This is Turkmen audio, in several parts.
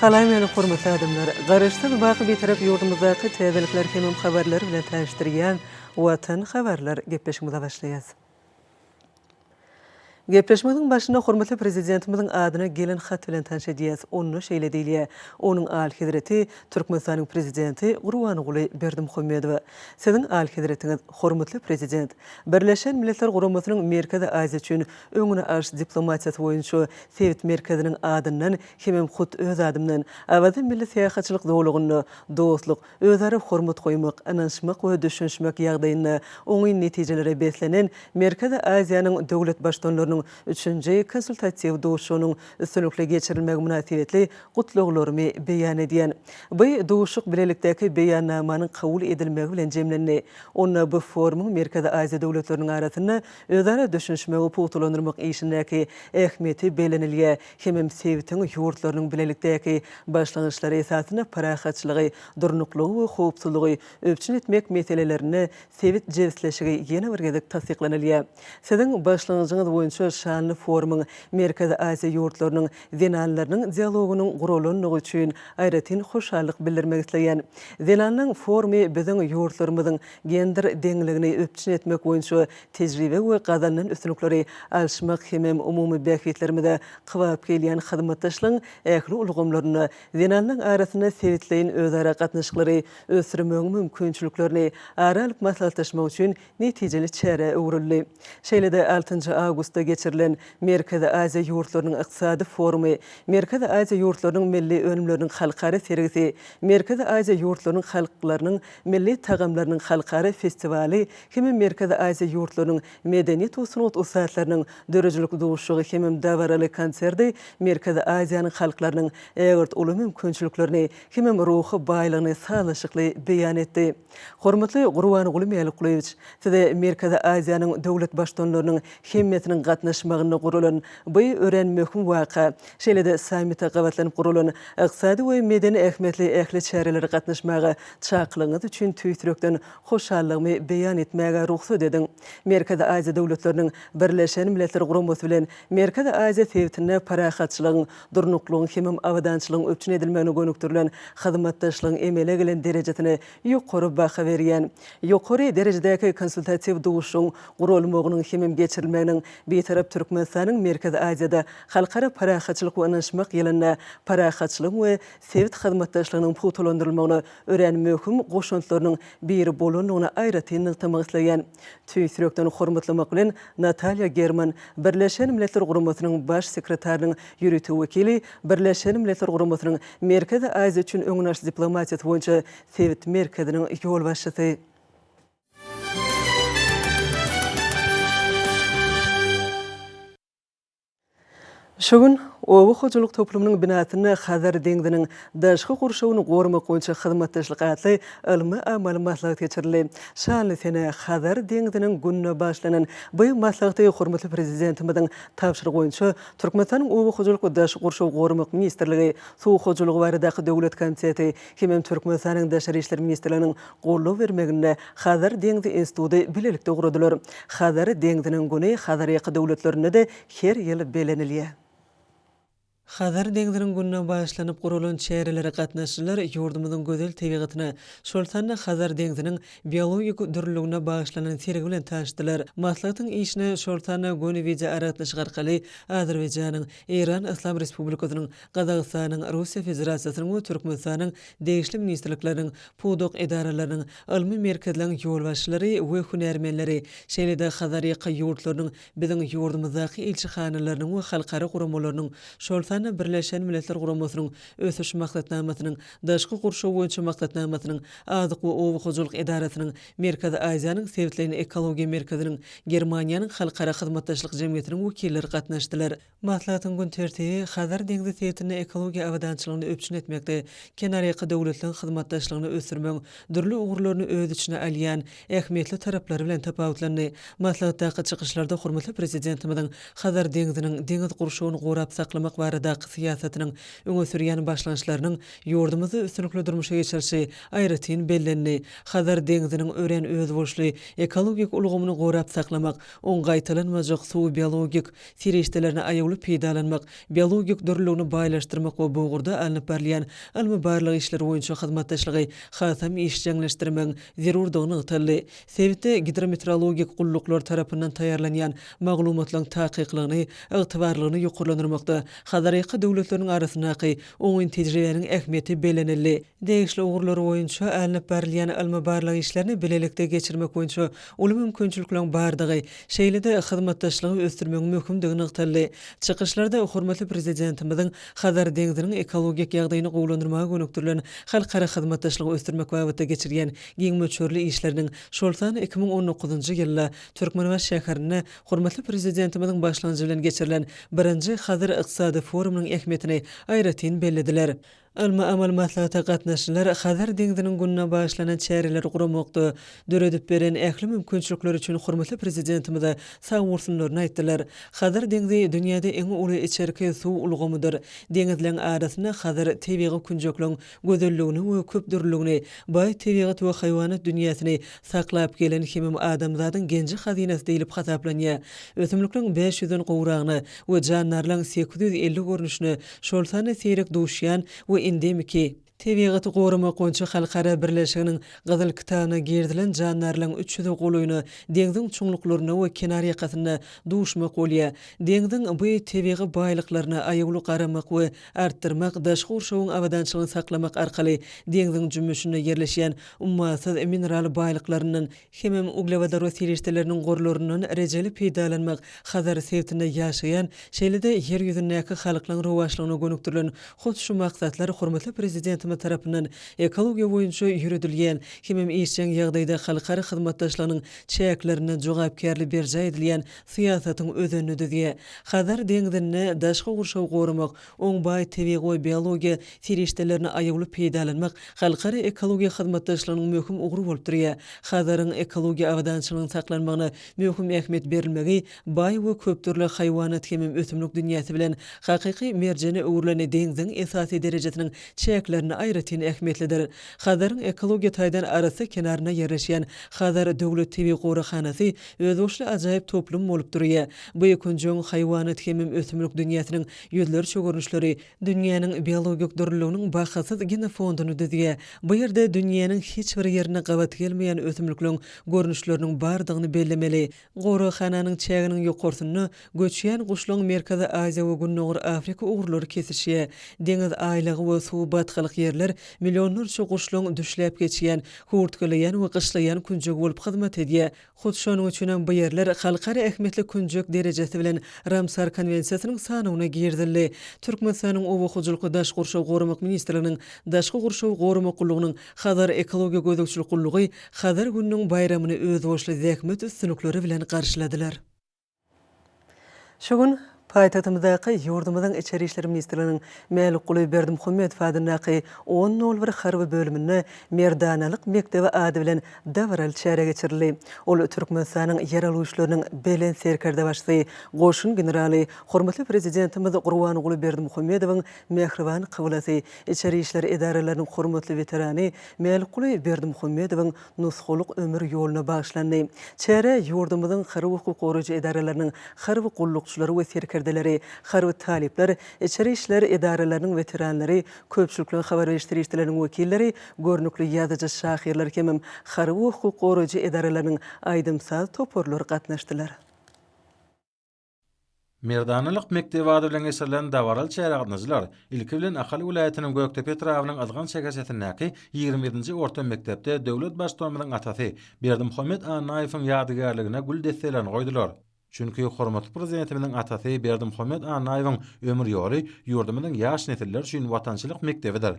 Salam meni hormatly adamlar! Garaşsyz baky Bitarap ýurdumyzdaky täzelikler hemem habarlar bilen tanyşdyrýan Watan habarlar gepleşigimize başlaýas. Gepleşigimiziň başynda hormatly Prezidentimiziň adyna gelen hat bilen tanyş edýäs. Onda şeýle diýilýär, Onuň Alyhezreti, Türkmenistanyň Prezidenti Gurbanguly Berdimuhamedowa. Siziň Alyhezretiňiz, hormatly Prezident! Birleşen Milletler Guramasynyň Merkezi Aziýa üçin öňüni alyş diplomatiýasy boýunça sebit merkeziniň adyndan hemem hut öz adymdan Awaza milli syýahatçylyk zolagynda dostluk, özara hormat goýmak, ynanyşmak we düşünişmek ýagdaýynda oňyn netijelere beslenen Merkezi Aziýanyň döwlet Baştutanlarynyň üçünji konsultatiw duşuşygynyň üstünlikli geçirilmegi mynasybetli gutlaglarymy beýan edýän. Bu duşuşyk bilelikdäki Beýannamanyň kabul edilmegi bilen jemlendi. Onda bu forumyň Merkezi Aziýa döwletleriniň arasynda özara düşünişmegi pugtalandyrmak işindäki ähmiýeti bellenilýär hemem sebitiň ýurtlarynyň bilelikdäki başlangyçlary esasynda parahatçylygy, durnuklygy we howpsuzlygy üpjün etmek meselelerinde sebit jebisleşigi ýene bir gezek tassyklanylýar. Siziň başlangyjyňyz boýunça şanly forumyň Merkezi Aziýa ýurtlarynyň zenanlarynyň dialogynyň guralandygy üçin aýratyn hoşallyk bildirmek isleýän. Zenanlaryň forumy biziň ýurtlarymyzyň gender deňligini üpjün etmek boýunça tejribe we gazanylan üstünlikleri alyşmak hemem umumy bähbitlerimize kybap gelýän hyzmatdaşlygyň ähli ulgamlarynda zenanlaryň arasynda sebitleýin özara gatnaşyklary ösdürmegiň mümkinçiliklerini ara alyp maslahatlaşmak üçin netijeli çärä öwrüldi. Şeýle-de altynjy awgustda geçirilen Merkezi Aziýa ýurtlarynyň ykdysady forumy, Merkezi Aziýa ýurtlarynyň milli önümleriniň halkara sergisi, Merkezi Aziýa ýurtlarynyň halklarynyň milli tagamlarynyň halkara festiwaly hemem Merkezi Aziýa ýurtlarynyň medeniýet we sungat ussatlarynyň döredijilik duşuşygy hemem dabaraly konserdi Merkezi Aziýanyň halklarynyň ägirt uly mümkinçiliklerini hemem ruhy baýlygyny sazlaşykly beýan etdi. Hormatly Gurbanguly Mälikgulyýewiç, Size Merkezi Aziýanyň döwlet Baştutanlarynyň hemmesiniň gatnaşmagynda guralan bu örän möhüm waka, şeýle-de sammite gabatlanyp guralan ykdysady we medeni ähmiýetli ähli çärelere gatnaşmaga çakylygyňyz üçin tüýs ýürekden hoşallygymy beýan etmäge rugsat ediň. Merkezi Aziýa döwletleriniň Birleşen Milletler Guramasy bilen Merkezi Aziýa sebitinde parahatçylygyň, durnuklygyň hemem abadançylygyň üpjün edilmegine gönükdirilen hyzmatdaşlygyň emele gelen derejesine ýokary baha berýän. Ýokary derejedäki konsultatiw duşuşygyň guralmagynyň hemem geçirilmeginiň Bitarap Türkmenistanyň Merkezi Aziýada Halkara parahatçylyk we ynanyşmak ýylynda parahatçylygyň we sebit hyzmatdaşlygynyň pugtalandyrylmagyna örän möhüm goşantlarynyň biri bolandygyny aýratyn nygtamak isleýän. Tüýs ýürekden hormatlamak bilen, Natalýa German, Birleşen Milletler Guramasynyň Baş sekretarynyň ýörite wekili, Birleşen Milletler Guramasynyň Merkezi Aziýa üçin öňüni alyş diplomatiýasy boýunça sebit merkeziniň ýolbaşçysy. Şu gün Oba hojalyk toplumynyň binasynda Hazar deňziniň daşky gurşawyny goramak boýunça hyzmatdaşlyk atly ylmy-amaly maslahat geçirildi. Şanly sene Hazar deňziniň gününe bagyşlanan bu maslahaty hormatly Prezidentimiziň tabşyrygy boýunça Türkmenistanyň Oba hojalyk we daşky gurşawy goramak ministrligi, Suw hojalygy baradaky döwlet komiteti hemem Türkmenistanyň Daşary işler ministrliginiň goldaw bermeginde Hazar deňzi instituty bilelikde guradylar. Hazar deňziniň güni Hazarýaka döwletlerinde-de her ýyl bellenilýär. Hazar deňziniň gününe bagyşlanyp guralan çärelere gatnaşyjylar ýurdumyzyň gözel tebigatyna, şol sanda Hazar deňziniň biologik dürlüligine bagyşlanan sergi bilen tanyşdylar. Maslahatyň işine şol sanda göni wideoaragatnaşyk arkaly Azerbaýjanyň, Eýran Yslam Respublikasynyň, Gazagystanyň, Russiýa Federasiýasynyň we Türkmenistanyň degişli ministrlikleriniň, pudak edaralarynyň, ylmy merkezleriň ýolbaşçylary we hünärmenleri, şeýle-de Hazarýaka ýurtlarynyň biziň ýurdumyzdaky ilçihanalarynyň we halkara guramalarynyň, şol sanda Birleşen Milletler Guramasynyň Ösüş Maksatnamasynyň Daşky gurşaw boýunça maksatnamasynyň Azyk we oba hojalyk edarasynyň Merkezi Aziýanyň sebitleýin ekologiýa merkeziniň, Germaniýanyň Halkara hyzmatdaşlyk jemgyýetiniň wekilleri gatnaşdylar. Maslahatyň gün tertibi Hazar deňzi sebitinde ekologiýa abadançylygyny üpjün etmekde kenarýaka döwletleriň hyzmatdaşlygyny ösdürmegiň dürli ugurlaryny öz içine alýan ähmiýetli taraplary bilen tapawutlandy. Maslahatdaky çykyşlarda hormatly Prezidentimiziň Hazar deňziniň deňiz gurşawyny gorap saklamak barada. ugurlardaky syýasatynyň öňe sürýän başlangyçlarynyň ýurdumyzda üstünlikli durmuşa geçirilişi aýratyn bellendi. Hazar deňziniň örän özboluşly ekologik ulgamyny gorap saklamak, oň gaýtalanmajak suw biologik serişdelerini aýawly peýdalanmak, biologik dürlüligini baýlaşdyrmak we bu ugurda alnyp barylýan ylmy-barlag işleri boýunça hyzmatdaşlygy hasam işjeňleşdirmegiň zerurdygy nygtaldy. Sebitde gidrometeorologik gulluklar tarapyndan taýýarlanýan maglumatlaryň takyklygyny, ygtybarlylygyny ýokarlandyrmakda Hazarýaka döwletleriniň arasyndaky oňyn tejribäniň ähmiýeti bellenildi. Degişli ugurlar boýunça alnyp barylýan ylmy-barlag işlerini bilelikde geçirmek boýunça uly mümkinçilikleriň bardygy, şeýle-de hyzmatdaşlygy ösdürmegiň möhümdigi nygtaldy. Çykyşlarda hormatly Prezidentimiziň Hazar deňziniň ekologik ýagdaýyny gowulandyrmaga gönükdirilen halkara hyzmatdaşlygy ösdürmek babatda geçirýän giň möçberli işleriniň, şol sanda 2019-njy ýylda Türkmenbaşy şäherinde hormatly Prezidentimiziň başlangyjy bilen geçirilen birinji Hazar ykdysady forumynyň ähmiýetini aýratyn bellediler. Ylmy-amaly maslahata gatnaşyjylar Hazar deňziniň gününe bagyşlanan çäreleri guramakda döredip beren ähli mümkinçilikleri üçin hormatly Prezidentimize sagbolsunlaryny aýtdylar. Hazar deňzi dünýäde iň uly içerki suw ulgamydyr. Deňizleň arasynda Hazar tebigy künjekleň gözelligini we köpdürlüligini, baý tebigat we haýwanat dünýäsini saklap gelen hemem adamzadyň genji-hazynasy diýlip hasaplanýar. Ösümlikleriň bäş ýüzden gowragyna we jandarlaryň 850 görnüşine, şol sanda seýrek duşýan we endemiki, Tebigaty goramak boýunça halkara birleşiginiň Gyzyl kitabyna girizilen jandarlaryň üç ýüze golaýyna deňziň çuňluklarynda we kenar ýakasynda duşmak bolýar. Deňziň bu tebigy baýlyklaryna aýawly garamak we artdyrmak, daşky gurşawyň abadançylygyny saklamak arkaly deňziň jümmüşinde ýerleşýän ummasyz mineral baýlyklaryndan hemem uglewodorod serişdeleriniň gorlaryndan rejeli peýdalanmak Hazar sebitinde ýaşaýan, şeýle-de Ýer ýüzündäki halklaryň rowaçlygyna gönükdirilen hut şu maksatlar hormatly Prezidentimiz tarapyndan ekologiýa boýunça ýöredilýän hemem işjeň ýagdaýda halkara hyzmatdaşlygynyň çäklerinde jogapkärli berjaý edilýän syýasatyň özenini düzýär. Hazar deňzinde daşky gurşawy goramak, oň baý tebigy we biologiýa serişdelerini aýawly peýdalanmak halkara ekologiýa hyzmatdaşlygynyň möhüm ugry bolup durýar. Hazaryň ekologiýa abadançylygynyň saklanmagyna möhüm ähmiýet berilmegi baý we köpdürli haýwanat hemem ösümlik dünýäsi bilen hakyky merjene öwrülen deňziň esasy derejesiniň çäklerinde aýratyn ähmiýetlidir. Hazaryň ekologiýa taýdan arassa kenarynda ýerleşýän Hazar döwlet tebigy goraghanasy özboluşly ajaýyp toplum bolup durýar. Bu künjegiň haýwanat hemem ösümlik dünýäsiniň ýüzlerçe görnüşleri dünýäniň biologik dürlüliginiň bahasyz genofondyny düzýär. Bu ýerde dünýäniň hiç bir ýerinde gabat gelmeýän ösümlikleriň görnüşleriniň bardygyny bellemeli. Goraghananyň çäginiň ýokarsynda göçýän guşlaryň Merkezi Aziýa we Gündogar Afrika ugurlary kesişýär. Deňiz aýlagy we suwy batgalyk ýerler millionlarça guşlaryň düşläp geçýän, höwürtgeleýän we gyşlaýan künjegi bolup hyzmat edýär. Hut şonuň üçinem bu ýerler halkara ähmiýetli künjek derejesi bilen Ramsar konwensiýasynyň sanawyna girizildi. Türkmenistanyň Oba hojalyk we daşky gurşawy goramak ministrliginiň Daşky gurşawy goramak gullugynyň Hazar ekologiýa gözegçilik gullugy Hazar gününiň baýramyny özboluşly zähmet üstünlikleri bilen garşyladylar. Şu gün paýtagtymyzdaky ýurdumyzyň Içeri işler ministrliginiň Mälikguly Berdimuhamedow adyndaky on nol bir harby bölüminde Merdanalyk mekdebi ady bilen dabaraly çäre geçirildi. Ol Türkmenistanyň Ýaragly Güýçleriniň Belent Serkerdebaşysy, goşun generaly, hormatly Prezidentimiz Gurbanguly Berdimuhamedowyň mähriban kyblasy, içeri işler edaralarynyň hormatly weterany Mälikguly Berdimuhamedowyň nusgalyk ömür ýoluna bagyşlandy. Çärä ýurdumyzyň harby hukuk goraýjy edaralarynyň harby gullukçylary we serkerdeleri, harby talyplar, içeri işler edaralarynyň weteranlary, köpçülikleýin habar beriş serişdeleriniň wekilleri, görnükli ýazyjy-şahyrlar hemem harby we hukuk goraýjy edaralarynyň aýdym-saz toparlary gatnaşdylar. Merdanalyk mekdebi ady bilen geçirilen dabaraly çärä gatnaşyjylar, ilki bilen, Ahal welaýatynyň Gökdepe etrabynyň Yzgan şäherçesindäki 27-nji orta mekdepde döwlet Baştutanymyzyň atasy Berdimuhamet Annaýewiň ýadygärligine gül desselerini goýdular. Çünki hormatly Prezidentimiziň atasy Berdimuhamet Annaýewiň ömür ýoly ýurdumyzyň ýaş nesilleri üçin watançylyk mekdebidir.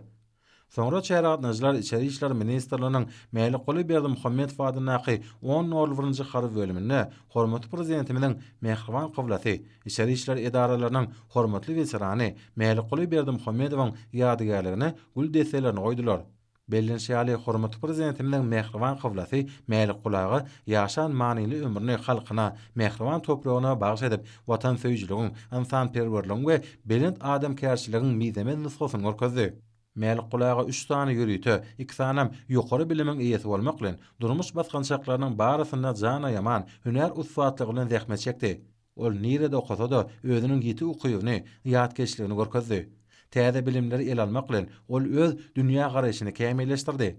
Soňra çärä gatnaşyjylar Içeri işler ministrliginiň Mälikguly Berdimuhamedow adyndaky on nol birinji harby bölüminde hormatly Prezidentimiziň mähriban kyblasy, içeri işler edaralarynyň hormatly weterany Mälikguly Berdimuhamedowyň ýadygärligine gül desselerini goýdular. Bellenişi ýaly, hormatly Prezidentimiziň mähriban kyblasy Mälikguly aga ýaşan manyly ömrüni halkyna, mähriban topragyna bagyş edip, watansöýüjiligiň, ynsanperwerligiň we belent adamkärçiligiň mizemez nusgasyny görkezdi. Mälikguly aga üç sany ýörite, iki sanam ýokary bilimiň eýesi bolmak bilen, durmuş basgançaklarynyň barysynda jan aýaman, hünär ussatlygy bilen zähmet çekdi. Ol nirede okasa-da, özüniň ýiti ukybyny, ýatkeşligini görkezdi. Täze bilimleri ele almak bilen, ol öz dünýägaraýşyny kämilleşdirdi.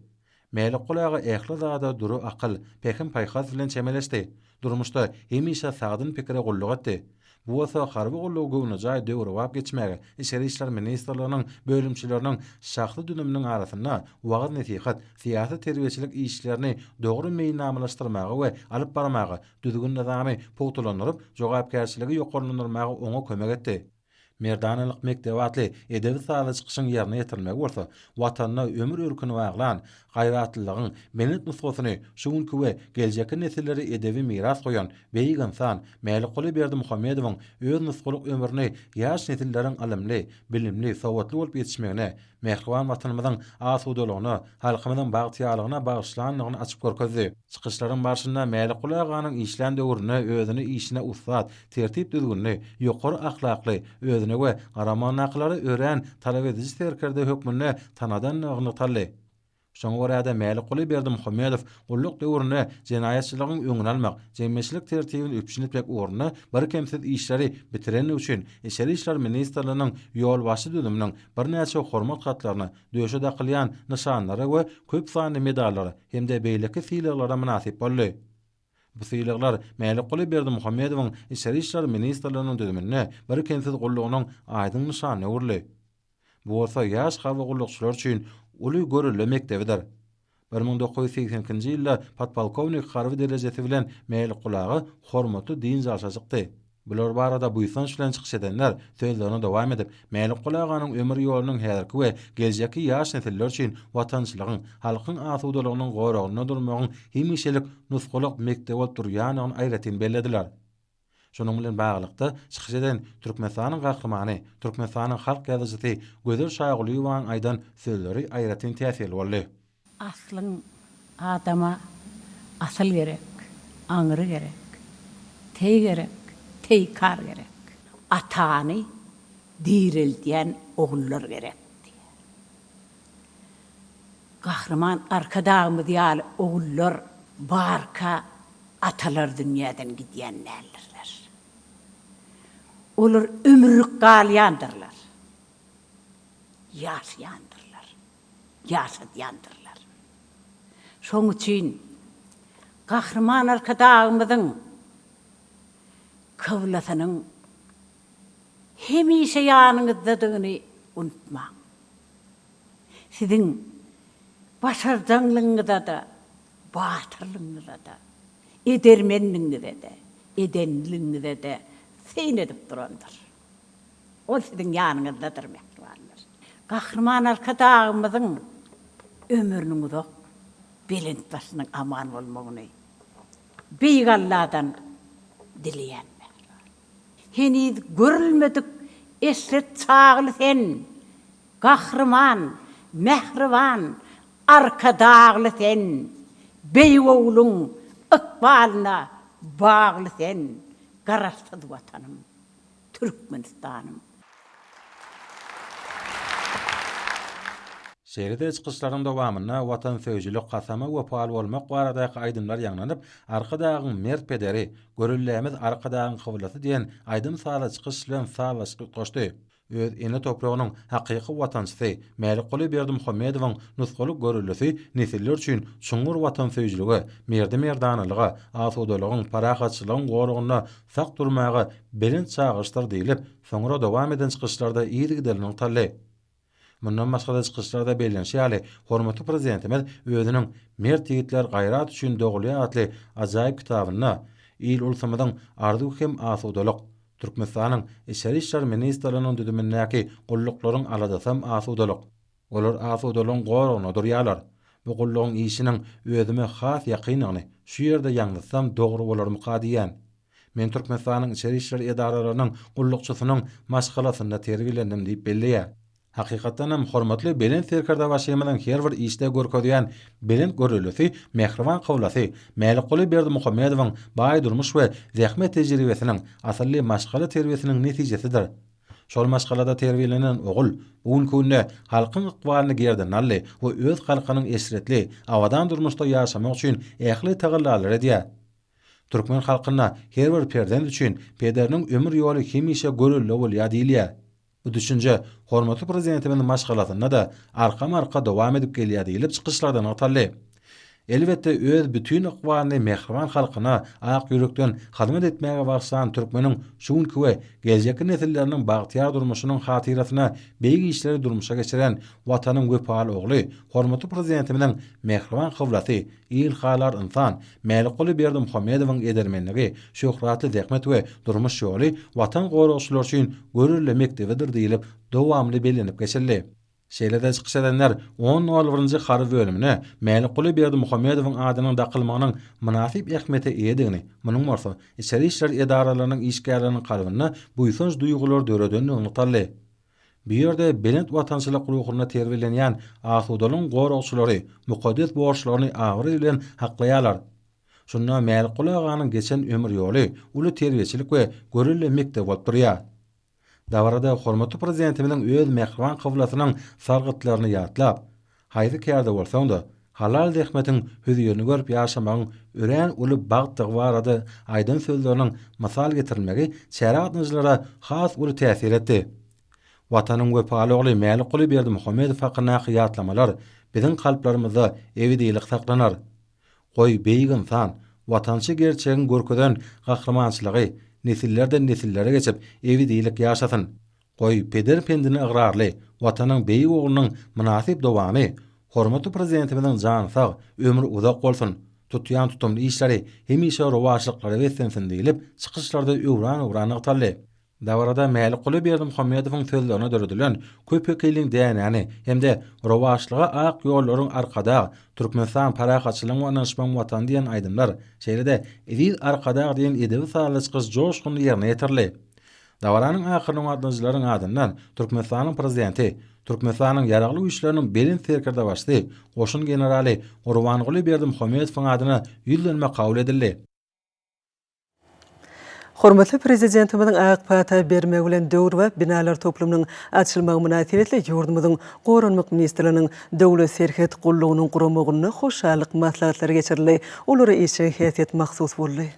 Mälikguly aga ähli zada dury akyl, pähim-paýhas bilen çemeleşdi. Durmuşda hemişe sagdyn pikire gulluk etdi. Bu bolsa harby gullugy göwnejaý döwrebap geçmäge, Içeri işler ministrliginiň bölümçeleriniň şahsy düzüminiň arasynda wagyz-nesihat, syýasy-terbiýeçilik işlerini dogry meýilnamalaşdyrmaga we alyp barmaga, düzgün-nyzamy pugtalandyryp, jogapkärçiligi ýokarlandyrmaga oňa kömek etdi. Merdanalyk mekdebi atly edebi-sazly çykyşyň ýerine ýetirilmegi bolsa, Watanyna ömür örküni baglan, gaýratlylygyň belent nusgasyny şu günki we geljekki nesillere edebi miras goýan beýik ynsan Mälikguly Berdimuhamedowyň öz nusgalyk ömrüni ýaş nesilleriň ylymly, bilimli, sowatly bolup ýetişmegine, mähriban Watanymyzyň asudalygyna, halkymyzyň bagtyýarlygyna bagyşlandygyny açyp görkezdi. Çykyşlaryň barşynda Mälikguly aganyň işlän döwründe özüni işine ussat, tertip-düzgünli, ýokary ahlakly, özüne we garamagyndakylara örän talabediji serkerde hökmünde tanadandygy nygtaldy. Şoňa görä-de, Mälikguly Berdimuhamedow gulluk döwründe jenaýatçylygyň öňüni almak, jemgyýetçilik tertibini üpjün etmek ugrunda birkemsiz işleri bitirendigi üçin Içeri işler ministrliginiň ýolbaşçy düzüminiň birnäçe hormat hatlaryna, döşe dakylýan nyşanlara we köp sanly medallara hem-de beýleki sylaglara mynasyp boldy. Bu sylaglar Mälikguly Berdimuhamedowyň Içeri işler ministrliginiň düzüminde birkemsiz gullugynyň aýdyň nyşanyna öwrüldi. Bu bolsa ýaş harby gullukçylar üçin uly görelde mekdebidir. 1982-nji ýylda podpolkownik harby derejesi bilen Mälikguly aga hormatly dynç alşa çykdy. Bular barada buýsanç bilen çykyş edenler sözlerini dowam edip, Mälikguly aganyň ömür ýolunyň häzirki we geljekki ýaş nesiller üçin watançylygyň, halkyň asudalygynyň goragynda durmagyň hemişelik nusgalyk mekdebi bolup durýandygyny aýratyn bellediler. Şunuň bilen baglylykda, çykyş eden Türkmenistanyň Gahrymany, Türkmenistanyň halk ýazyjysy Gözel Şagulyýewanyň aýdan sözleri aýratyn täsirli boldy. Aslyň adama asyl gerek, aňry gerek, teý gerek, teýkar gerek. Atany direldýän ogullar gerek diýýär. Gahryman Arkadagymyz ýaly ogullar barka atalar dünýäden gidýän däldirler. Olar ömürlik galýandyrlar, ýaşaýandyrlar, ýaşadýandyrlar. Şonuň üçin Gahryman Arkadagymyzyň kyblasynyň hemişe ýanyňyzdadygyny unutmaň. Siziň başarjaňlygyňyza-da, batyrlygyňyza-da, edermenligiňize-de, edenligiňize-de syn edip durandyr. Ol siziň ýanyňyzdadyr, mähribanlar. Gahryman Arkadagymyzyň ömrüniň uzak, belent başynyň aman bolmagyny Beýik Alladan dileýän, mähribanlar. Heniz görülmedik eşret çagly sen, Gahryman, mähriban Arkadagly sen, Beýik ogluň ykbalyna bagly sen, Garaşsyz Watanym, Türkmenistanym. Şeýle-de çykyşlaryň dowamynda watansöýüjilik, kasama wepaly bolmak baradaky aýdymlar ýaňlanyp, Arkadagyň mert pederi, Görellämiz Arkadagyň kyblasy diýen aýdym-sazly çykyş bilen sazlaşyk utgaşdy. Öz ene topragynyň hakyky watançysy Mälikguly Berdimuhamedowyň nusgalyk göreldesi nesiller üçin çuňňur watansöýüjilige, merdi-merdanalyga, asudalygyň, parahatçylygyň goragynda sak durmaga belent çagyryşdyr diýlip, soňra dowam eden çykyşlarda yzygiderli nygtaldy. Mundan başga-da çykyşlarda bellenişi ýaly, hormatly Prezidentimiz özüniň Mert ýigitler gaýrat üçin dogulýar atly ajaýyp kitabynda il-ulsumyzyň arzuw hem asudalyk, Türkmenistanyň Içeri işler ministrliginiň düzümindäki gulluklaryň aladasam asudalyk. Olar asudalygyň goragyna durýarlar. Bu gullugyň işiniň özüme has ýakyndygyny şu ýerde ýaňzytsam dogry bolarmyka diýýän. Men Türkmenistanyň içeri işler edaralarynyň gullukçysynyň maşgalasynda terbiýelendim diýip belleýär. Hakykatdan hem, hormatly Belent Serkerdebaşymyzyň her bir işde görkezýän belent görellesi mähriban kyblasy Mälikguly Berdimuhamedowyň baý durmuş we zähmet tejribesiniň, asylly maşgala terbiýesiniň netijesidir. Şol maşgalada terbiýelenen ogul bu günki günde halkyň ykbalyny gerdenine aldy we öz halkynyň eşretli, abadan durmuşda ýaşamagy üçin ähli tagallalary edýär. Türkmen halkynda her bir perzent üçin pederiniň ömür ýoly hemişe görelde bolýar diýilýär. Bu düşünje hormatly Prezidentimiziň maşgalasynda-da arkama-arka dowam edip gelýär diýlip çykyşlarda nygtaldy. Elbetde, öz bütin ykbalyny mähriban halkyna ak ýürekden hyzmat etmäge bagyşlan türkmeniň şu günki we geljekki nesilleriniň bagtyýar durmuşynyň hatyrasyna beýik işleri durmuşa geçiren Watanyň wepaly ogly, hormatly Prezidentimiziň mähriban kyblasy, il halar ynsan Mälikguly Berdimuhamedowyň edermenligi, şöhratly zähmet we durmuş ýoly Watan goragçylary üçin görelde mekdebidir diýlip, dowamly bellenip geçildi. Şeýle-de çykyş edenler on nol birinji harby bölümine Mälikguly Berdimuhamedowyň adynyň dakylmagynyň mynasyp ähmiýete eýedigini, munuň bolsa içeri işler edaralarynyň işgärleriniň kalbynda buýsanç duýgulary döredendigini nygtaldy. Bu ýerde belent watançylyk ruhunda terbiýelenýän asudalygyň goragçylary mukaddes borçlaryny abraý bilen haklaýarlar. Şunda Mälikguly aganyň geçen ömür ýoly uly terbiýeçilik we görelde mekdep bolup durýar. Dabarada hormatly Prezidentimiziň öz mähriban kyblasynyň sargytlaryny ýatlap, Haýsy kärde bolsaň-da, halal zähmetiň hözirini görüp ýaşamagyň örän uly bagtdygy barada aýdan sözleriniň mysal getirilmegi çärä gatnaşyjylara has uly täsir etdi. Watanyň wepaly ogly Mälikguly Berdimuhamedow hakyndaky ýatlamalar biziň kalplarymyzda ebedilik saklanar. Goý, beýik ynsan, watançy gerçegiň görkezen gahrymançylygy nesillerden-nesillere geçip, ebedilik ýaşasyn! Goý, peder pendine ygrarly, Watanyň beýik oglunyň mynasyp dowamy, hormatly Prezidentimiziň jany sag, ömri uzak bolsun, tutýan tutumly işleri hemişe rowaçlyklara beslensin diýlip, çykyşlarda öwran-öwran nygtaldy. Dabarada Mälikguly Berdimuhamedowyň sözlerine döredilen Köp ekeliň dänäni hem-de Rowaçlyga ak ýollaryň Arkadag, Türkmenistan parahatçylygyň we ynanyşmagyň Watany diýen aýdymlar, şeýle-de Eziz Arkadag diýen edebi-sazly çykyş joşgunly ýerine ýetirildi. Dabaranyň ahyrynda gatnaşyjylaryň adyndan Türkmenistanyň Prezidenti, Türkmenistanyň Ýaragly Güýçleriniň Belent Serkerdebaşysy, goşun generaly Gurbanguly Berdimuhamedowyň adyna ýüzlenme kabul edildi. Hormatly Prezidentimiziň ak pata bermegi bilen döwrebap binalar toplumynyň açylmagy mynasybetli ýurdumyzyň Goranmak ministrliginiň Döwlet serhet gullugynyň guramagynda hoşallyk maslahatlary geçirildi. Olara işjeň häsiýet mahsus boldy.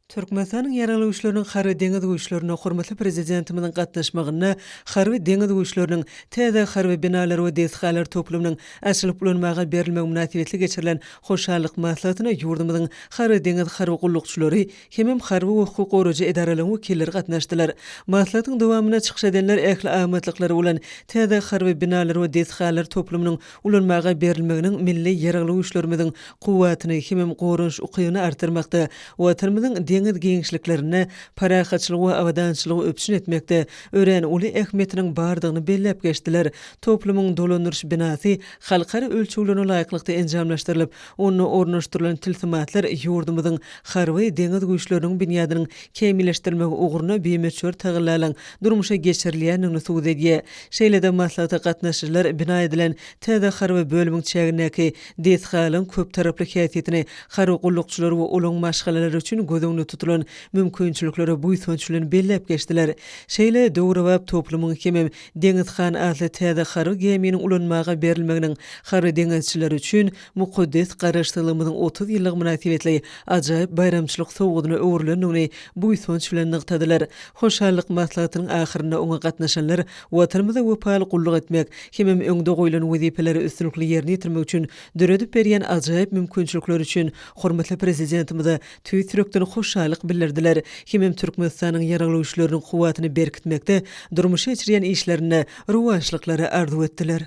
Türkmenistanyň Ýaragly Güýçleriniň Harby-deňiz güýçlerine hormatly Prezidentimiziň gatnaşmagynda Harby-deňiz güýçleriniň täze harby binalar we desgalar toplumynyň açylyp ulanmaga berilmegi mynasybetli geçirilen hoşallyk maslahatyna ýurdumyzyň harby-deňiz harby gullukçylary hemem harby we hukuk goraýjy edaralaryň wekilleri gatnaşdylar. Maslahatyň dowamynda çykyş edenler ähli amatlyklary bolan täze harby binalar we desgalar toplumynyň ulanmaga berilmeginiň milli Ýaragly Güýçlerimiziň kuwwatyny hemem goranyş ukybyny artdyrmakda, Watanymyzyň deňiz giňişliklerinde parahatçylygy we abadançylygy üpjün etmekde örän uly ähmiýetiniň bardygyny belläp geçdiler. Toplumyň dolandyryş binasy halkara ölçeglerine laýyklykda enjamlaşdyrylyp, onda ornaşdyrylan tilsimatlar ýurdumyzyň harby deňiz güýçleriniň binýadynyň kämilleşdirilmegi ugrunda bimöçber tagallalaryň durmuşa geçirilýändigini subut edýär. Şeýle-de maslahata gatnaşyjylar bina edilen täze harby bölümiň çägindäki desgalaryň köptaraply häsiýetini, harby gullukçylar we olaryň maşgalalary üçin göz öňünde tutulan mümkinçilikleri buýsanç bilen belläp geçdiler. Şeýle döwrebap toplumyň hemem Deňiz han atly täze harby gäminiň ulanmaga berilmeginiň harby deňizçiler üçin mukaddes Garaşsyzlygymyzyň 30 ýyllygy mynasybetli ajaýyp baýramçylyk sowgadyna öwrülendigini buýsanç bilen nygtadylar. Hoşallyk maslahatynyň ahyrynda oňa gatnaşanlar Watanymyza wepaly gulluk etmek hemem öňde goýlan wezipeleri üstünlikli ýerine ýetirmek üçin döredip berýän ajaýyp mümkinçilikleri üçin hormatly Prezidentimize tüýs ýürekden hoşallyk bildirdiler hemem Türkmenistanyň Ýaragly Güýçleriniň kuwwatyny berkitmekde durmuşa geçirýän işlerinde rowaçlyklary arzuw etdiler.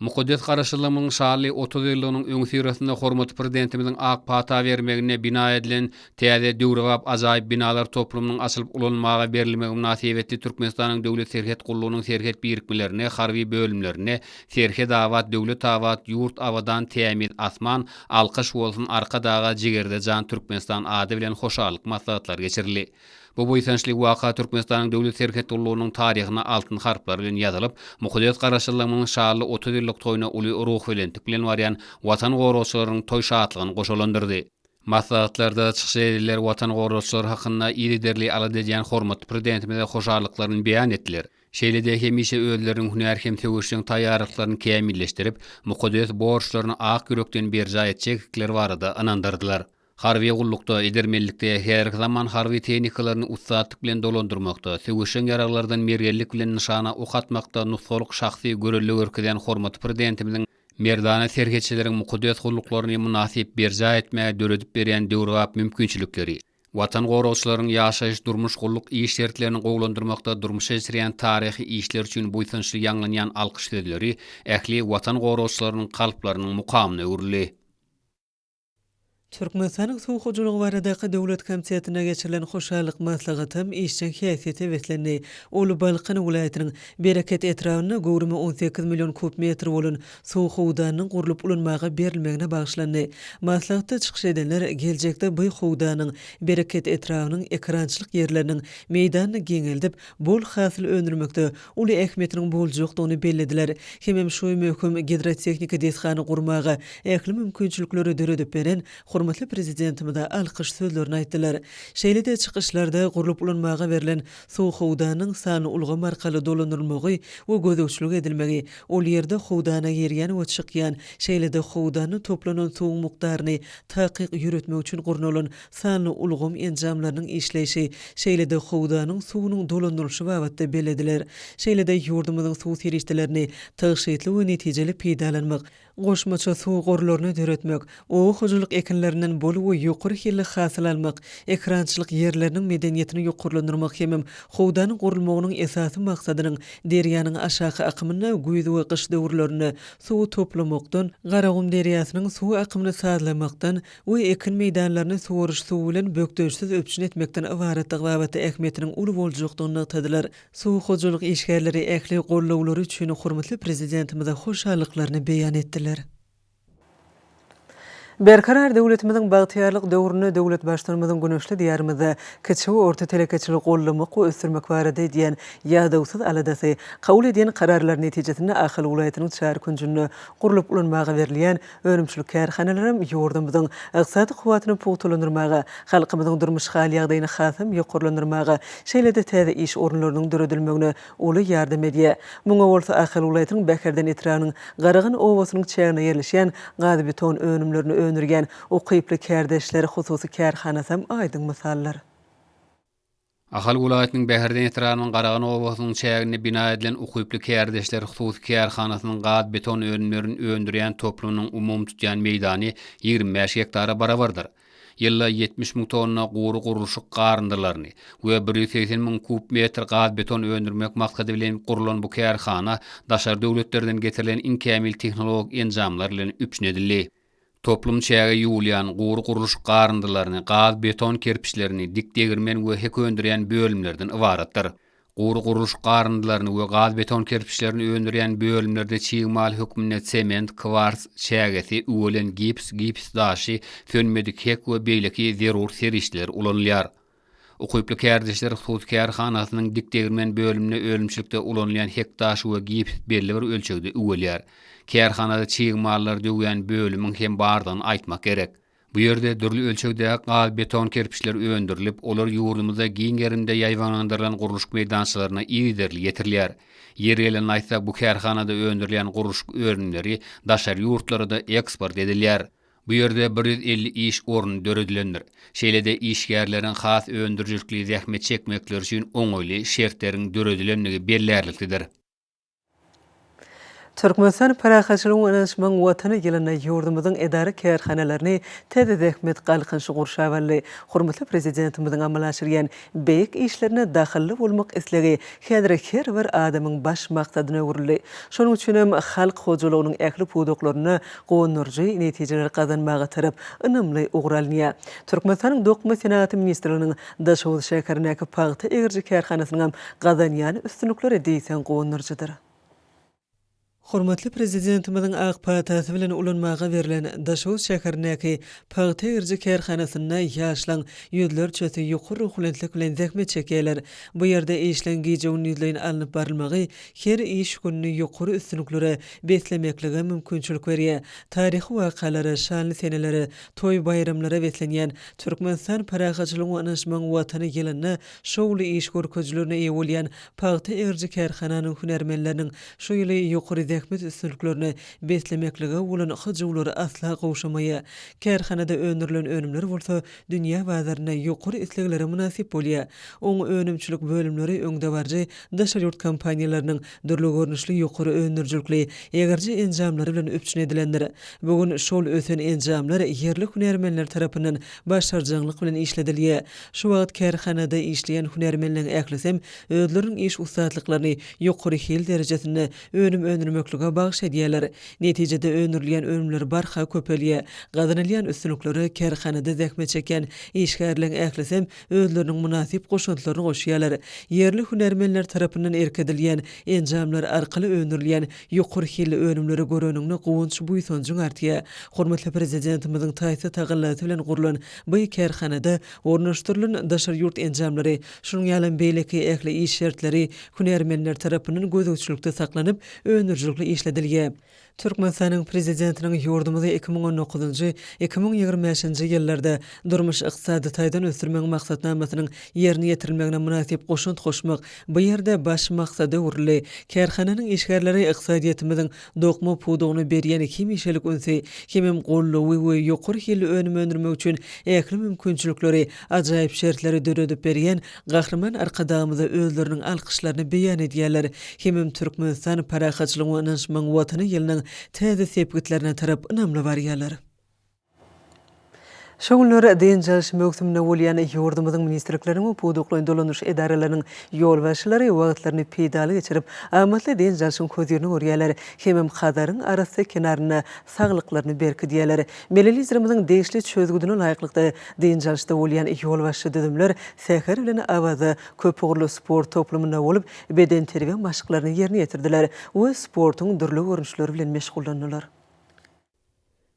Mukaddes Garaşsyzlygymyzyň şanly 30 ýyllygynyň öňüsyrasynda hormatly Prezidentimiziň ak pata bermeginde bina edilen täze döwrebap ajaýyp binalar toplumynyň açylyp ulanylmaga berilmegi mynasybetli Türkmenistanyň Döwlet serhet gullugynyň serhet birikmelerinde, harby bölümlerinde Serhet abat, döwlet abat, ýurt abadan, tämiz asman, Alkyş bolsun Arkadaga, jigerde jan Türkmenistan ady bilen hoşallyk maslahatlary geçirildi. Bu buýsançly waka Türkmenistanyň Döwlet serhet gullugynyň taryhyna altyn harplar bilen ýazylyp, mukaddes Garaşsyzlygymyzyň şanly 30 ýyllyk toýuna uly ruhubelentlik bilen barýan Watan goragçylarynyň toý şatlygyny goşalandyrdy. Maslahatlarda çykyş edenler Watan goragçylary hakynda yzygiderli alada edýän hormatly Prezidentimize hoşallyklaryny beýan etdiler. Şeýle-de hemişe özleriniň hünär hem söweşjeň taýýarlyklaryny kämilleşdirip, mukaddes borçlaryny ak ýürekden berjaý etjekdikleri barada ynandyrdylar. Harby gullukda, edermenlikde, häzirki zaman harby tehnikalaryny ussatlyk bilen dolandyrmakda, söweşjeň ýaraglardan mergenlik bilen nyşana ok atmakda nusgalyk şahsy görelde görkezýän hormatly Prezidentimiziň merdana serhetçileriň mukaddes gulluklaryny mynasyp berjaý etmäge döredip berýän döwrebap mümkinçilikleri, Watan goragçylaryň ýaşaýyş-durmuş, gulluk iş şertlerini gowulandyrmakda durmuşa geçirýän taryhy işleri üçin buýsançly ýaňlanýan alkyş sözleri ähli Watan goragçylarynyň kalplarynyň mukamyna öwrüldi. Türkmenistanyň Suw hojalygy baradaky döwlet komitetinde geçirilen hoşallyk maslahatam işjeň häsiýete beslendi. Ol Balkan welaýatynyň Bereket etrabynda göwrümi 18 million kub metr bolan suw howdanynyň gurlup ulanmaga berilmegine bagyşlandy. Maslahatda çykyş edenler geljekde bu howdanyň Bereket etrabynyň ekerançylyk ýerleriniň meýdanyny giňeldip, bol hasyl öndürmekde uly ähmiýetiniň boljakdygyny bellediler. Hemem şu möhüm gidrotehniki desgany gurmaga ähli mümkinçilikleri döredip beren hormatly Prezidentimize alkyş sözlerini aýtdylar. Şeýle-de çykyşlarda gurlup ulanmaga berlen suw howdanynyň sanly ulgam arkaly dolandyrylmagy we gözegçilik edilmegi, ol ýerde howdana girýän we çykýan, şeýle-de howdanda toplanan suwuň mukdaryny takyk ýöretmek üçin gurnalan sanly ulgam enjamlarynyň işleýşi, şeýle-de howdanyň suwunyň dolandyrylyşy babatda bellediler. Şeýle-de ýurdumyzyň suw serişdelerini tygşytly we netijeli peýdalanmak, goşmaça suw gorlaryny döretmek, oba hojalyk ekinlerinden bol we ýokary hilli hasyl almak, ekerançylyk ýerleriniň medeniýetini ýokarlandyrmak hemem howdanyň gurulmagynyň esasy maksadynyň derýanyň aşaky akymynda güýz we gyş döwürlerinde suwy toplamakdan, Garagum derýasynyň suw akymyny sazlamakdan we ekin meýdanlaryny suwaryş suwy bilen bökdençsiz üpjün etmekden ybaratdygy babatda ähmiýetiniň uly boljakdygyny nygtadylar. Suw hojalyk işgärleri ähli gollawlary üçin hormatly Prezidentimize hoşallyklaryny beýan etdiler. Berkarar döwletimiziň bagtyýarlyk döwründe döwlet Baştutanymyzyň güneşli Diýarymyzda kiçi we orta telekeçiligi goldamak we ösdürmek barada edýän ýadawsyz aladasy, kabul edýän kararlary netijesinde Ahal welaýatynyň çar künjünde gurlup ulanmaga berilýän Önümçilik kärhanalaram ýurdumyzyň ykdysady kuwwatyny pugtalandyrmaga, halkymyzyň durmuş hal-ýagdaýyny hasam ýokarlandyrmaga, şeýle-de täze iş orunlarynyň döredilmegine uly ýardam edýär. Muňa bolsa Ahal welaýatynyň Bäherden etrabynyň Garagan obasynyň çäginde ýerleşýän gazbeton önümlerini öndürýän Ukyply kärdeşler hususy kärhanasam aýdyň mysaldyr. Ahal welaýatynyň Bäherden etrabynyň Garagan obasynyň çäginde bina edilen Ukyply kärdeşler hususy kärhanasynyň gaz-beton önümlerini öndürýän toplumynyň umumy tutýan meýdany 25 gektara barabardyr. Ýylda 70 müň tonna gury gurluşyk garyndylaryny we 180 müň kub metr gaz-beton öndürmek maksady bilen gurlan bu kärhana daşary döwletlerden getirilen iň kämil tehnologik enjamlar bilen üpjün edildi. Toplum çäge ýuwulýan, gury gurluşyk garyndylaryny, gaz, beton kerpiçlerini, dik degirmen we hek öndürýän bölümlerden ybaratdyr. Gury gurluşyk garyndylaryny we gaz beton kerpiçlerini öndürýän bölümlerde çig mal hökmünde sement, kwars çägesi, üwelen gips, gips daşy, sönmedik hek we beýleki zerur serişdeler ulanylýar. Ukyply kärdeşler hususy kärhanasynyň dik degirmen bölüminde önümçilikde ulanylýan hek daşy we gips belli bir ölçegde üwelýär. Kärhanada çig mallary döwýän bölümiň hem bardygyny aýtmak gerek. Bu ýerde dürli ölçegdäki gaz-beton kerpiçler öndürilip, olar ýurdumyzda giň gerimde ýaýbaňlandyrylan gurluşyk meýdançalaryna yzygiderli ýetirilýär. Ýeri gelende aýtsak, bu kärhanada öndürilýän gurluşyk önümleri daşary ýurtlara-da eksport edilýär. Bu ýerde 150 iş orny döredilendir. Şeýle-de işgärleriň has öndürijilikli zähmet çekmekleri üçin oňaýly şertleriň döredilendigi bellärliklidir. Türkmenistan parahatçylygyň we ynanyşmagyň Watany ýylynda ýurdumyzyň edara-kärhanalaryny täze zähmet galkynyşy gurşap aldy. Hormatly Prezidentimiziň amala aşyrýan beýik işlerine dahylly bolmak islegi häzir her bir adamyň baş maksadyna öwrüldi. Şonuň üçin hem halk hojalygynyň ähli pudaklarynda guwandyryjy netijeleri gazanmaga tarap ynamly ugur alynýar. Türkmenistanyň Dokma senagaty ministrliginiň Daşoguz şäherindäki pagta egriji kärhanasynyňam gazanýan üstünlikleri diýseň guwandyryjydyr. Hormatly Prezidentimiziň ak patasy bilen ulanmaga berlen Daşoguz şäherindäki pagta egriji kärhanasynda ýaşlaň ýüzlerçesi ýokary ruhubelentlik bilen zähmet çekýärler. Bu ýerde işleň gije-gündizleýin alnyp barylmagy her iş gününi ýokary üstünliklere beslemeklige mümkinçilik berýär. Taryhy wakalara, şanly senelere, toý-baýramlara beslenýän Türkmenistan parahatçylygyň we ynanyşmagyň Watany ýylynda şowly iş görkezijilerine eýe bolýan pagta egriji kärhananyň hünärmenleriniň şu ýyly ýokary zähmet üstünliklerine beslemeklige bolan hyjuwlary asla gowşamaýar. Kärhanada öndürilen önümler bolsa dünýä bazarynda ýokary isleglere mynasyp bolýar. Oň önümçilik bölümleri öňdebaryjy daşary ýurt kompaniýalarynyň dürli görnüşli ýokary öndürijilikli egriji enjamlary bilen üpjün edilendir. Bu gün şol ösen enjamlar ýerli hünärmenler tarapyndan başarjaňlyk bilen işledilýär. Şu wagt kärhanada işleýän hünärmenleň ählisem özleriniň iş ussatlyklaryny ýokary hil derejesinde önüm öndürmeklige bagyş edýärler. Netijede öndürilýän önümler barha köpelýär. Gazanylýan üstünliklere kärhanada zähmet çekýän işgärleň ählisem özleriniň mynasyp goşantlaryny goşýarlar. Ýerli hünärmenler tarapyndan erk edilýän enjamlar arkaly öndürilýän ýokary hilli önümleri göreniňde guwanç-buýsanjyň artýar. Hormatly Prezidentimiziň taýsyz tagallasy bilen gurlan bu kärhanada ornaşdyrylan daşary ýurt enjamlary, şunuň ýalam beýleki ähli iş şertleri hünärmenler tarapyndan gözegçilikde saklanyp, öndürijilikli işledilýär. Türkmenistanyň Prezidentiniň ýurdumyzy 2019-njy, 2025-nji ýyllarda durmuş-ykdysady taýdan ösdürmegiň maksatnamasynyň ýerine ýetirilmegine mynasyp goşant goşmak bu ýerde baş maksada öwrüldi. Kärhananyň işgärleri ykdysadyýetimiziň dokma pudagyna berýän hemişelik ünsi hemem goldawy we ýokary hilli önüm öndürmek üçin ähli mümkinçilikleri, ajaýyp şertleri döredip berýän Gahryman Arkadagymyza özleriniň alkyşlaryny beýan edýärler hemem Türkmenistan parahatçylygyň we ynanyşmagyň Watany ýylynyň täze sepgitlerine tarap ynamly barýarlar. Şu günler dynç alyş möwsüminde bolýan ýurdumyzyň ministrlikleriniň we pudaklaýyn dolandyryş edaralarynyň ýolbaşçylary wagtlaryny peýdaly geçirip, amatly dynç alşyň hözirini görýärler hemem Hazaryň arassa kenarynda saglyklaryny berkidýärler. Milli Liderimiziň degişli çözgüdine laýyklykda, dynç alyşda bolýan ýolbaşçy düzümler säher bilen Awaza köpugurly sport toplumynda bolup, bedenterbiýe maşklaryny ýerine ýetirdiler we sportuň dürli görnüşleri bilen meşgullandylar.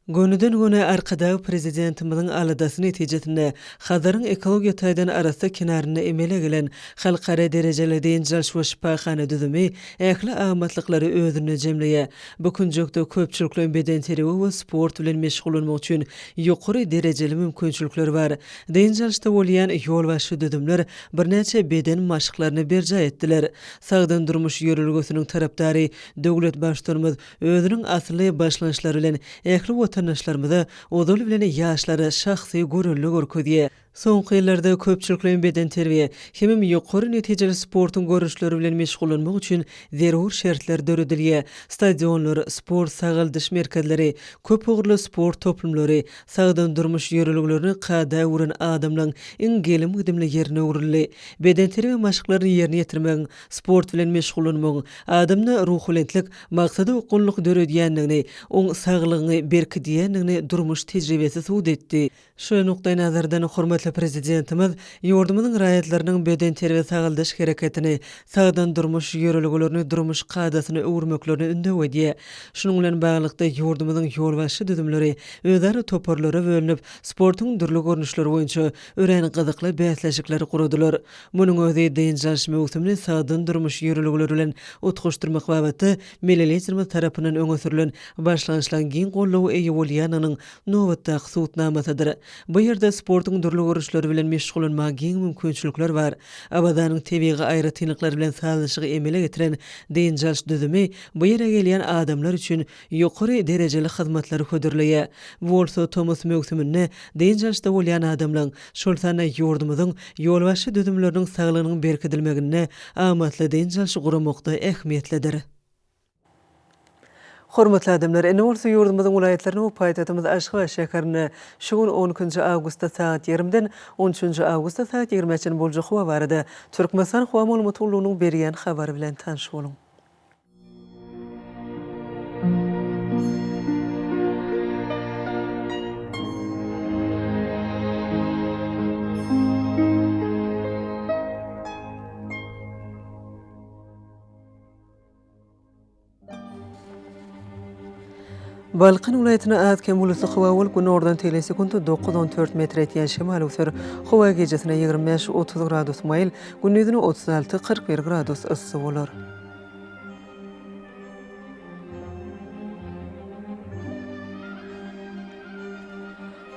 Gönüden-göni Arkadag Prezidentimiziň aladasy netijesinde Hazaryň ekologiýa taýdan arassa kenarynda emele gelen halkara derejeli dynç alyş we şypahana düzümi ähli amatlyklary özünde jemleýär. Bu künjekde köpçülikleýin bedenterbiýe we sport bilen meşgullanmak üçin ýokary derejeli mümkinçilikler bar. Dynç alyşda bolýan ýolbaşçy düzümler birnäçe beden maşklaryny berjaý etdiler. Sagdyn durmuş ýörelgesiniň tarapdary döwlet Baştutanymyz özüniň asylly başlangyçlary bilen ähli watandaşlarymyza, ozaly bilen ýaşlara şahsy görelde görkezýär. Soňky ýyllarda köpçülikleýin bedenterbiýe hemem ýokary netijeli sportuň görnüşleri bilen meşgullanmak üçin zerur şertler döredilýär. Stadionlar, sport-sagaldyş merkezleri, köpugurly sport toplumlary sagdyn durmuş ýörelgelerini kada öwren adamlaryň iň gelim-gidimli ýerine öwrüldi. Bedenterbiýe maşklaryny ýerine ýetirmegiň, sport bilen meşgullanmagyň adamda ruhubelentlik, maksada okgunlyk döredýändigini, oň saglygyňy berkidýändigini durmuş tejribesi subut etdi. Şu nukdaýnazardan, hormatly Prezidentimiz ýurdumyzyň raýatlarynyň bedenterbiýe-sagaldyş hereketini, sagdyn durmuş ýörelgelerini durmuş kadasyna öwürmeklerini ündew edýär. Şunuň bilen baglylykda, ýurdumyzyň ýolbaşçy düzümleri özara toparlara bölünip, sportuň dürli görnüşleri boýunça örän gyzykly bäsleşikleri guradylar. Munuň özi dynç alyş möwsümini sagdyn durmuş ýörelgeleri bilen utgaşdyrmak babatda Milli Liderimiz tarapyndan öňe sürlen başlangyçlaryň giň goldawa eýe bolýandygynyň nobatdaky subutnamasydyr. Bu ýerde sportuň dürli görnüşleri bilen meşgullanmaga giň mümkinçilikler bar. Awazanyň tebigy aýratynlyklary bilen sazlaşygy emele getiren dynç alyş düzümi bu ýere gelýän adamlar üçin ýokary derejeli hyzmatlary hödürleýär. Bu bolsa tomus möwsüminde dynç alyşda bolýan adamlaryň, şol sanda ýurdumyzyň ýolbaşçy düzümleriniň saglygynyň berkidilmeginde amatly dynç alşy guramakda ähmiýetlidir. Hormatly adamlar, indi bolsa ýurdumyzyň welaýatlarynda we paýtagtymyz Aşgabat şäherinde şu gün on ikinji awgustda sagat ýigrimiden on üçünji awgustda sagat ýigrimä çenli boljak howa barada Türkmenistan howa maglumat gullugynyň berýän habary bilen tanyş boluň. Balkan welaýatynda az-kem bulutly howa bolup, günordan tegelek sekuntda dokuz-on dört metr etýän şemal öwser. Howa gijesine 25, 30 gradus maýyl, gündizine 36, 41 gradus yssy bolar.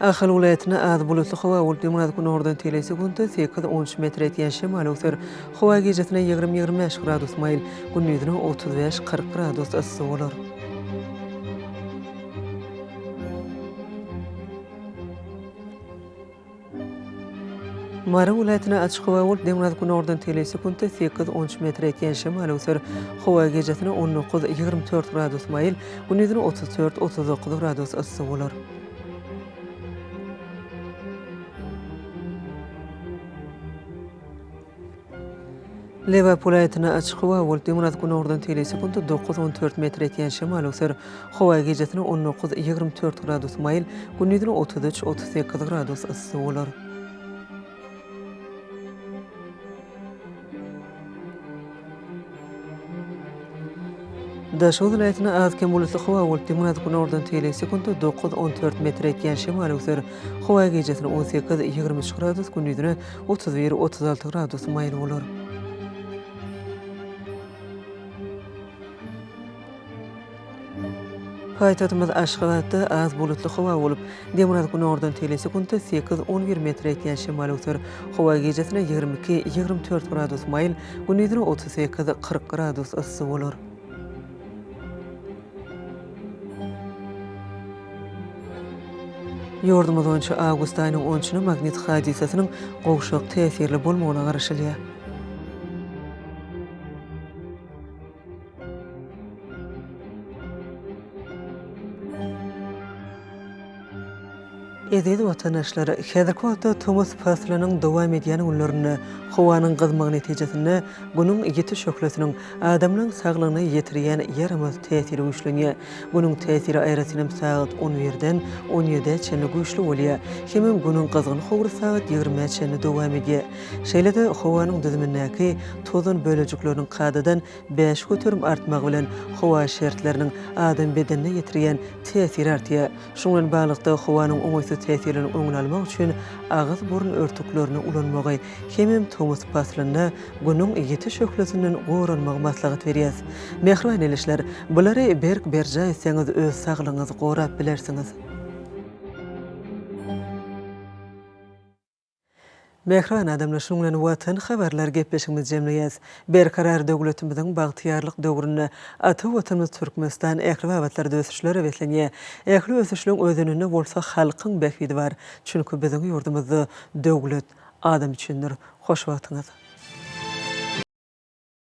Ahal welaýatynda az bulutly howa bolup, demirgazyk-günordan tegelek sekuntda sekiz, on üç metr etýän şemal öwser. Howa gijesine 20, 25 gradus maýyl, gündizine 35, 40 gradus yssy bolar. Mary welaýatynda açyk howa bolup, demirgazyk-günordan tegelek sekuntda sekiz, on üç metr etýän şemal öwser. Howa gijesine 19, 24 gradus maýyl, gündizine 34, 39 gradus yssy bolar. Lebap welaýatynda açyk howa bolup, demirgazyk-günordan tegelek sekuntda dokuz, on dört metr etýän şemal öwser. Howa gijesine 19, 24 gradus maýyl, gündizine 33, 38 gradus yssy bolar. Daşoguz welaýatynda az-kem bulutly howa bolup, demirgazyk-günordan tegelek sekuntda dokuz, on dört metr etýän şemal öwser. Howa gijesine 18, 23 gradus, gündizine 31, 36 gradus maýyl bolar. Paýtagtymyz Aşgabatda az bulutly howa bolup, demirgazyk-günordan tegelek sekuntda sekiz, on bir metre ýetýän şemal öwser. Howa gijesine 22, 24 gradus maýyl, gündizine 38, 40 gradus yssy bolar. Ýurdumyz boýunça awgust aýynyň on üçüne magnit hadysasynyň gowşak täsirli bolmagyna garaşylýar. Eziz watandaşlar, häzirki wagtda tomus paslynyň dowam edýän günlerinde howanyň gyzmagy netijesinde Günüň ýiti şöhlesiniň adamlaryň saglygyna ýetirýän ýaramaz täsiri güýçlenýär. Günüň täsiri aýratynam sagat on birden on ýedä çenli güýçli bolýar. Hemem Günüň gyzgyn howry sagat ýigrimä çenli dowam edýär. Şeýle-de howanyň düzümindäki tozan bölejikleriniň kadadan 5% artmagy bilen howa şertleriniň adam bedenine ýetirýän täsiri artýar. Şunuň bilen baglylykda, howanyň oňaýsyz täsirleriniň öňüni almak üçin agyz-burun örtüklerini ulanmagy hemem tomus paslynda Günüň ýiti şöhlesinden goranmagy maslahat berýäs. Mähriban ildeşler, bulary berk berjaý etseňiz öz saglygyňyzy gorap bilersiňiz. Mähriban adamlar şunuň bilen Watan habarlar gepleşigimizi jemleýäs. Berkarar döwletimiziň bagtyýarlyk döwründe ata Watanymyz Türkmenistan ähli babatlarda ösüşlere beslenýär. Ähli ösüşleň özeninde bolsa halkyň bähbidi bar. Çünki biziň ýurdumyzda döwlet adam üçindir. Hoş wagtyňyz.